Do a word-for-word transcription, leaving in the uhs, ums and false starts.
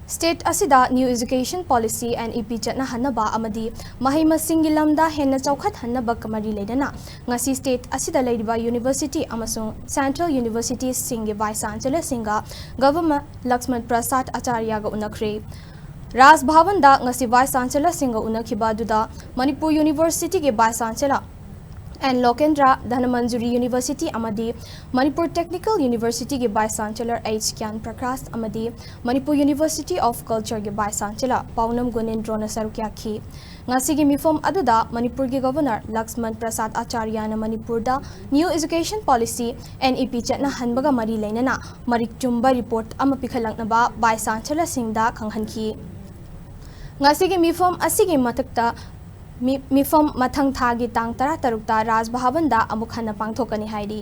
State ꯑꯁꯤꯗ New Education Policy, N E P, ꯆꯠꯅꯍꯟꯅꯕ ꯑꯃꯗꯤ ꯃꯍꯩ ꯃꯁꯤꯡꯒꯤ ꯂꯝꯗ ꯍꯦꯟꯅ ꯆꯥꯎꯈꯠꯍꯟꯅꯕꯒ ꯃꯔꯤ ꯂꯩꯅꯅ ꯉꯁꯤ state ꯑꯁꯤꯗ ꯂꯩꯔꯤꯕ university ꯑꯃꯁꯨꯡ central universitiesꯁꯤꯡꯒꯤ vice chancellorꯁꯤꯡꯒ Governor ꯂꯛꯁꯃꯟ ꯄ꯭ꯔꯁꯥꯗ ꯑꯆꯥꯔꯌꯒ ꯎꯅꯈ꯭ꯔꯦ꯫ ꯔꯥꯖ ꯚꯕꯟꯗ ꯉꯁꯤ vice chancellorꯁꯤꯡꯒ ꯎꯅꯈꯤꯕ ꯑꯗꯨꯗ Manipur Universityꯒꯤ vice chancellor N ꯂꯣꯀꯦꯟꯗ꯭ꯔ, Dhanamanjuri University ꯑꯃꯗꯤ Manipur Technical Universityꯒꯤ vice chancellor H ꯒ꯭ꯌꯥꯟ ꯄ꯭ꯔꯀꯥꯁ ꯑꯃꯗꯤ Manipur University of Cultureꯒꯤ vice chancellor ꯄꯥꯎꯅꯝ ꯒꯨꯅꯦꯟꯗ꯭ꯔꯣꯅ ꯁꯔꯨꯛ ꯌꯥꯈꯤ꯫ ꯉꯁꯤꯒꯤ ꯃꯤꯐꯝ ꯑꯗꯨꯗ ꯃꯅꯤꯄꯨꯔꯒꯤ Governor ꯂꯛꯁꯃꯟ ꯄ꯭ꯔꯁꯥꯗ ꯑꯆꯥꯔꯌꯅ ꯃꯅꯤꯄꯨꯔꯗ New Education Policy, N E P, ꯆꯠꯅꯍꯟꯕꯒ ꯃꯔꯤ ꯂꯩꯅꯅ ꯃꯔꯤꯛ ꯆꯨꯝꯕ report ꯑꯃ ꯄꯤꯈꯠꯂꯛꯅꯕ vice chancellorꯁꯤꯡꯗ ꯈꯪꯍꯟꯈꯤ꯫ ꯉꯁꯤꯒꯤ ꯃꯤꯐꯝ ꯑꯁꯤꯒꯤ ꯃꯊꯛꯇ ꯃꯤ-, ꯃꯤꯐꯝ ꯃꯊꯪ ꯊꯥꯒꯤ ꯇꯥꯡ ꯇꯔꯥꯇꯔꯨꯛꯇ ꯔꯥꯖ ꯚꯕꯟꯗ ꯑꯃꯨꯛ ꯍꯟꯅ ꯄꯥꯡꯊꯣꯛꯀꯅꯤ ꯍꯥꯏꯔꯤ꯫